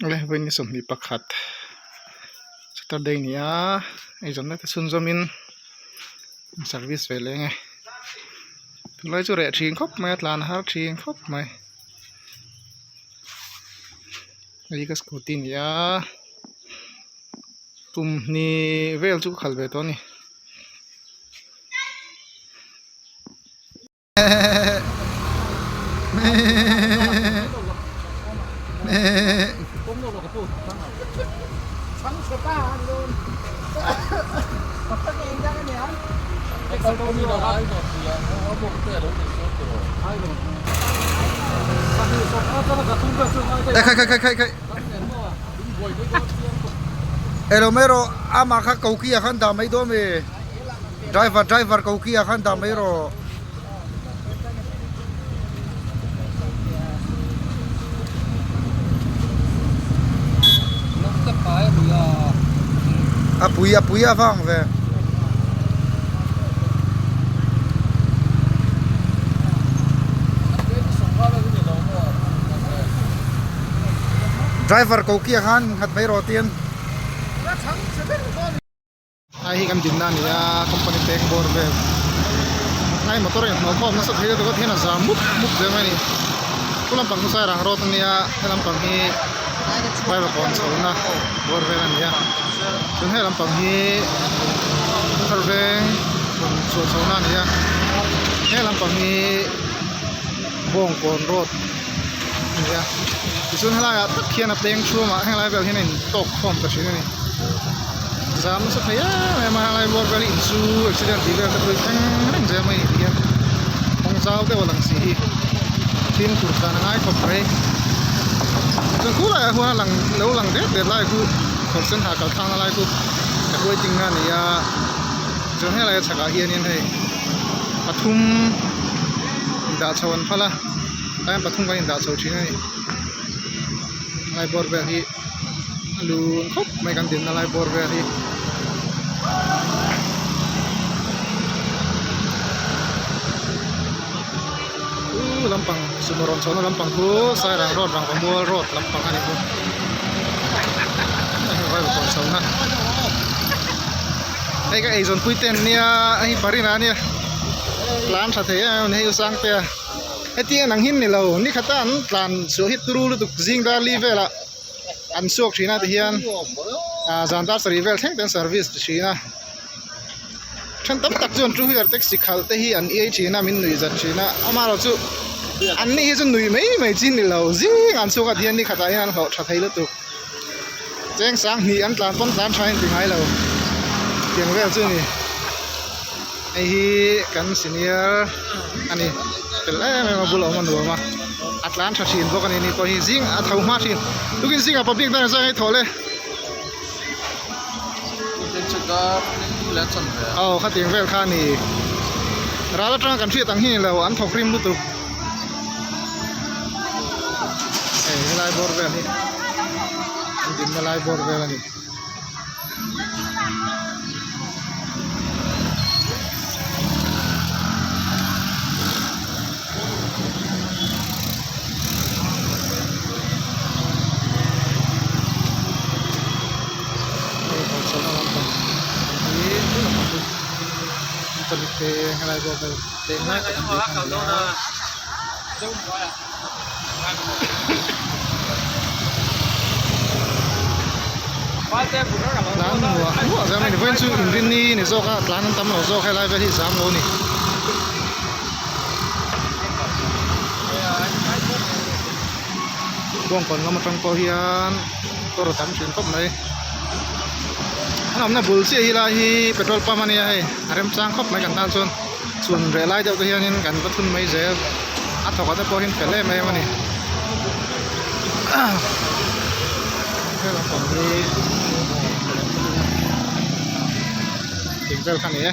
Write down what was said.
Awle vawiin ni 21 Saturday ni a eizawnna te chhunzawmin service ve leng e tunlai chu reh thin khawp mai a tlan har thin khawp mai hei ka scooty a ni a kum hnih vel chu ka khalh ve tawh a ni. Khai khai khai khai khai elo mai rawh amah kha koki ah khan dah mai dawn mi driver driver koki ah khan dah mai rawh. A pui a pui a vang ve. Driver ko kia khan nghat mai rawh tian. Ai hi kan dinna a ni a company peng bawr vel ai motor in hnawh khawm nasa thei lutuk a thian a zam mup mup zel mai a ni chu lampang chu sairang road a nia he lampang hi driver kawn chhohna bawr vel a ni a chuan he lampang hi thar veng rawn chhuah chhohna a ni a he lampang hi bawngkawn road a ni a tichuan helaiah tak hian a peng chhungah helai vel hian a intawk khawm ta thin a ni zam nasa thei em em a helai bawr vel hi insu accident tih vel te pawh hi thleng reng zel mai a ni tihian kawng zau deuh a lang si hi fimkhur dan a ngai khawp mai chuan khulaiah huan a lang lo lang det det lai khu kawr sen ha kal thlangna lai khu ka waiting na a ni a chuan helai a chhakah hianin hei pathum indah chho an phal a tlai hian pathum kan indah chho thin a ni helai bawr vel hi a lun khawp mai kan dinna lai bawr vel hi. Uhh lampang sumo rawn chhohna lampang khu sairang road rangvamual road lampang a ni bawk hei vai rawn chhohna hei ka eizawn pui te an nia hei parina a nia tlan tha thei em em a ni hei u sangtea hetiang an ang hin ni lo nikhata an tlan chhuah hi turu lutuk zing dar li velah an chhuak thin a tihian ah zan dar sarih vel thleng te an service thin a then tam tak chuan two wheeler taxi khalh te hi an iai thin a min nuih zat thin a amaherawhchu an ni hi chu nuih mai mai chi ni lo zing an chhuak a tihian ni khatah hian an hlawh tha thei lutuk cheng sang hnih an tlan pawn tlan tha in ti ngai lo tiang vel chu a ni hei hi kan senior a ni fel em em a bula awm a nuam a a tlan tha thin bawk a ni ni pawh hi zing a tho hma thin tukin zingah public dan a zang hi thaw le. Aw khatiang vel kha a ni ral atanga kan hriat ang hi ni lo an thawk rim lutuk hei helai bawr vel hi an dinna lai bawr vel a ni. Tlan muah muah zel mai a ni vawiin chu inrinni ni zawk a tlan an tam lo zawk helai vel hi zam lo a ni. Bawngkawn lam atang pawh hian motor a tam thin khawp mai an awmna bul chiah hi lai hi petrol pump a nia hei a remchang khawp mai kan tan chuan chhun reh lai deuh te hianin kan va thun mai zel a thawk ah te pawh hian fel em em a ni he lampang hi thing vel kha a ni e.